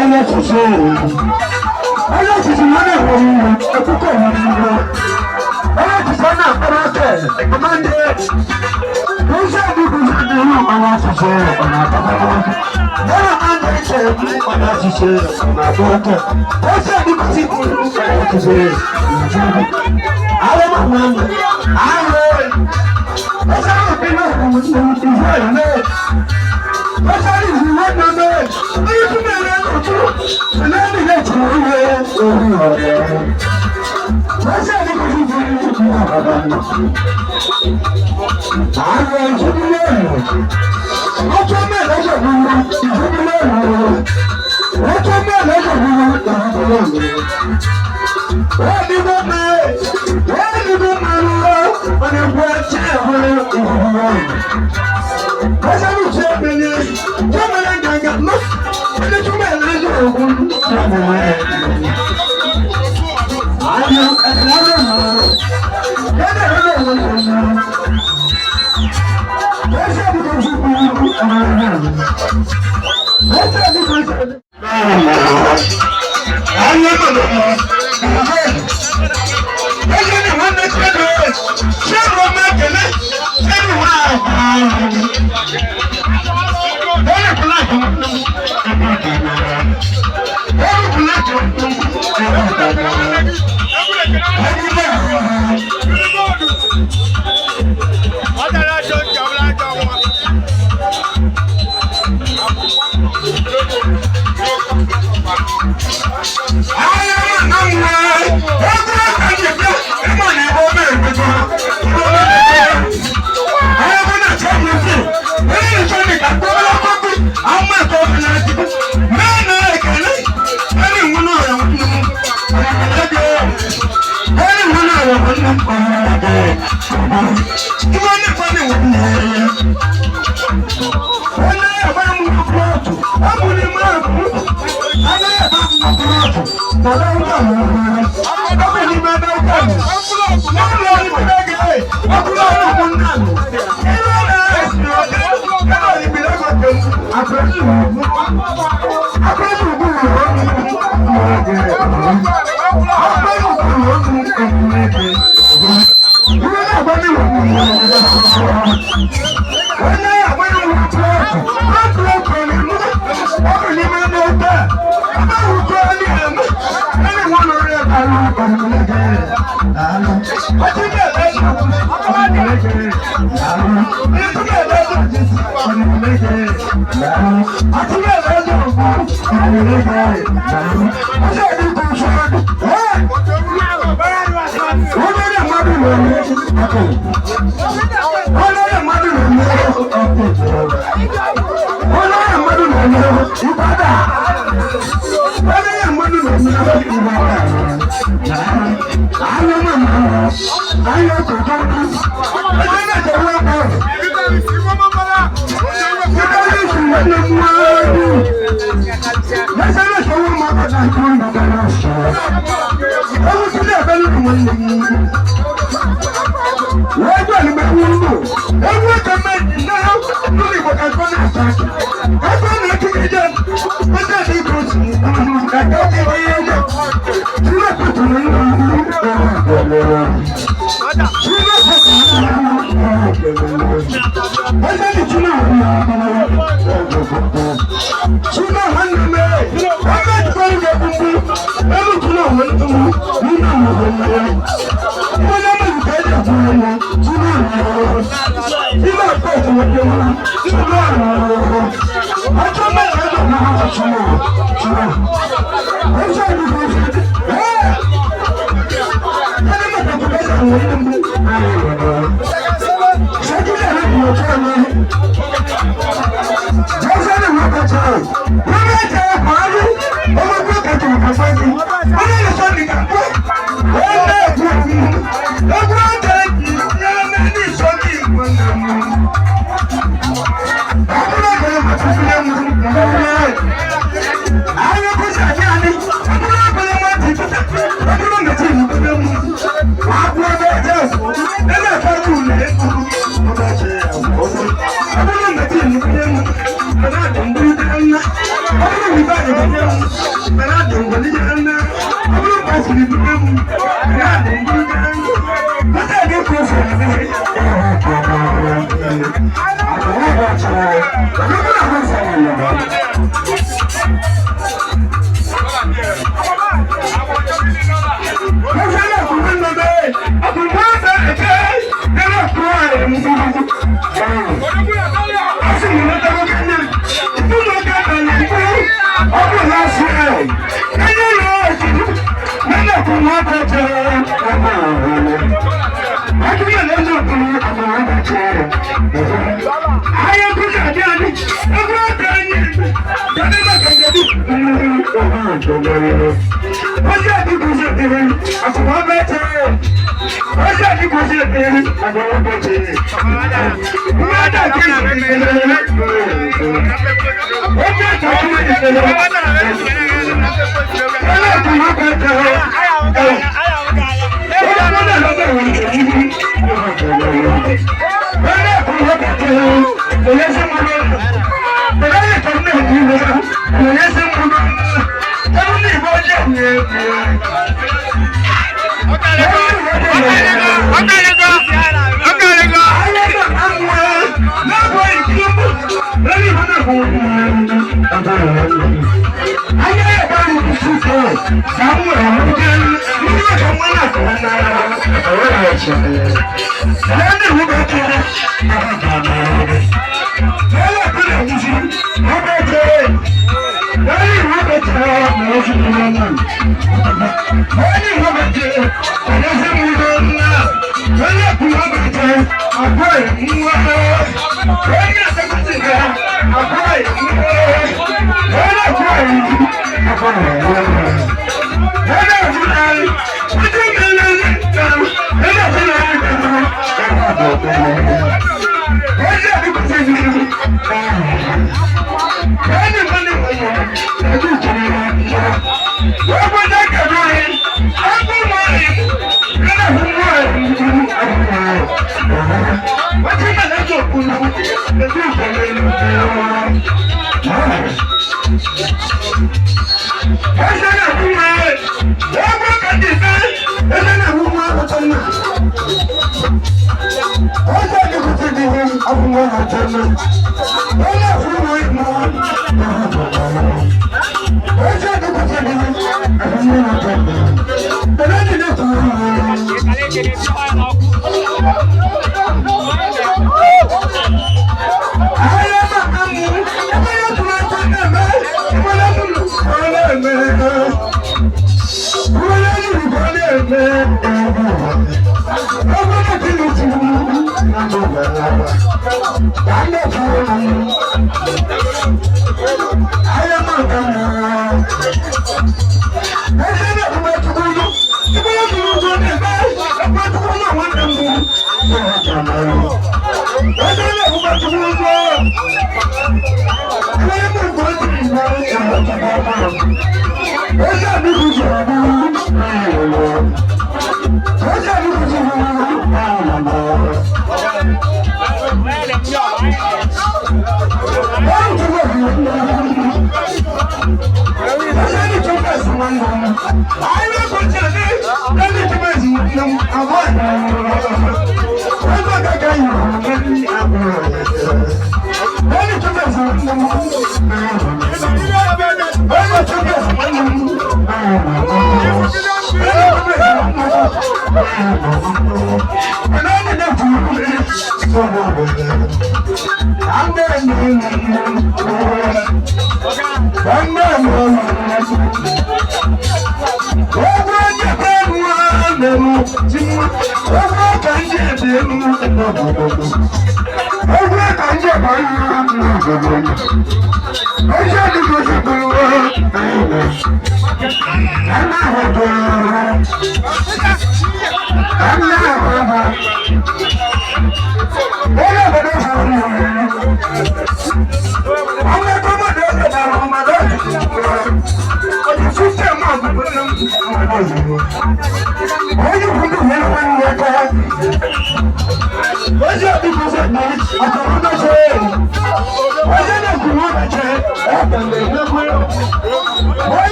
Onye ọchịchị, onye ọchịchị na-enwe akụkọ ọmụmụ, onye ọchịchị na-akpọrọ oke ọmandị ụzọ ọbụbụ ndị onye ọchịchị ọ na-akpọrọ onye ọmandị iche, onye ọchịchị ọ na-akpọ oke ụzọ ọbụbụ onye ọchịchị àwọn ọmọ àwọn ọsàn ìpínlẹ̀ ìfẹ́ ìlú ọsàn ìlú náà onye tún bẹ̀rẹ̀ ojú lẹ́nu ilé ìtura ìwé orí ọ̀rẹ́ ọsàn ní kò tún fún àwọn ìfúnilẹ̀ ọjọ́ mẹ́rin ìfúnilẹ̀ ọjọ́ mẹ́rin ìfúnilẹ̀ wọ́n ní wọ́n mẹ́ wọ́n ní wọ́n mẹ́ lọ wọ́n ní wọ́n tí wọ́n ìfúnilẹ̀ ọsàn ní ìṣe mẹ́lẹ̀ tó mẹ́lẹ̀ gàgà mọ́ ẹni tó mẹ́lẹ̀ lọ́wọ́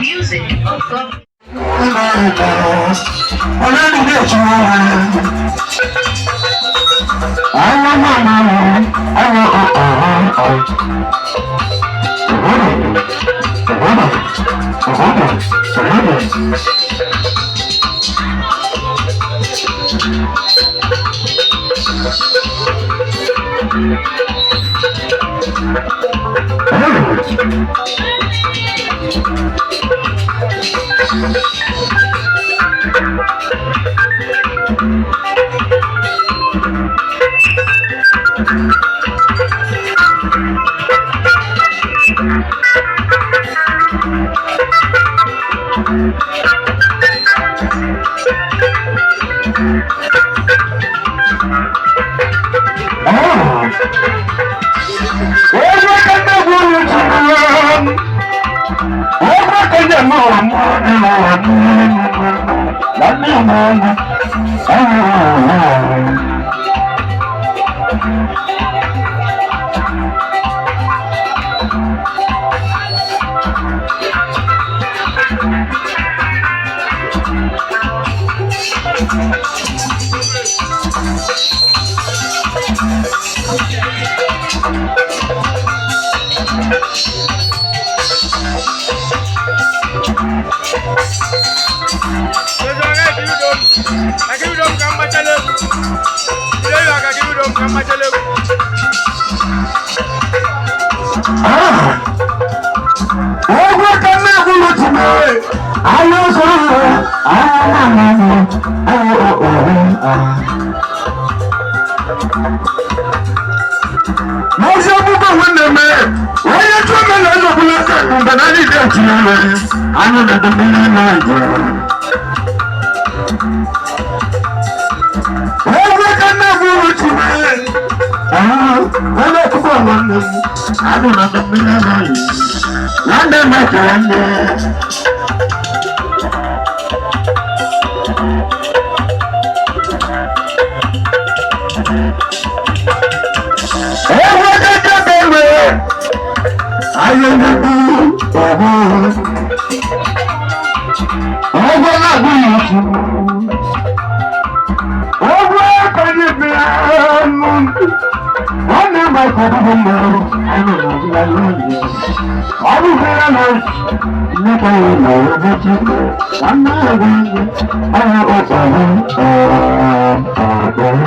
Music of God. Egwu ka nne egburu ji mere. Ayé sọ̀rọ̀ ayé màmá ayé òwe. N'ozi ọgbụgbọ nwanne m, onye chụọ m na ụzọ bụla aka mgbe na anyị ga-etinye ụlọ anyị na-ede mmiri na-eje. Egwu ka nne egburu ji mere. Onye ọkụkọ nwanne m, anyị na-ede mmiri na-eje. Nwanne m ekele nne. Egwu keke bere. Ayé gbogbo ọ̀hún. Ọgbọ́n náà gbìyànjú fún. Ọgbọ́n akọni mi ẹnu. Nwanne m akọ ọdụdụ mmadụ. Ẹnu na-adịla n'oge. Ọ bụ fere na nneka ya na ụbọchị. Nwanne ya bụ ndị ọrụ ọkpọrọ ọkpọrọ.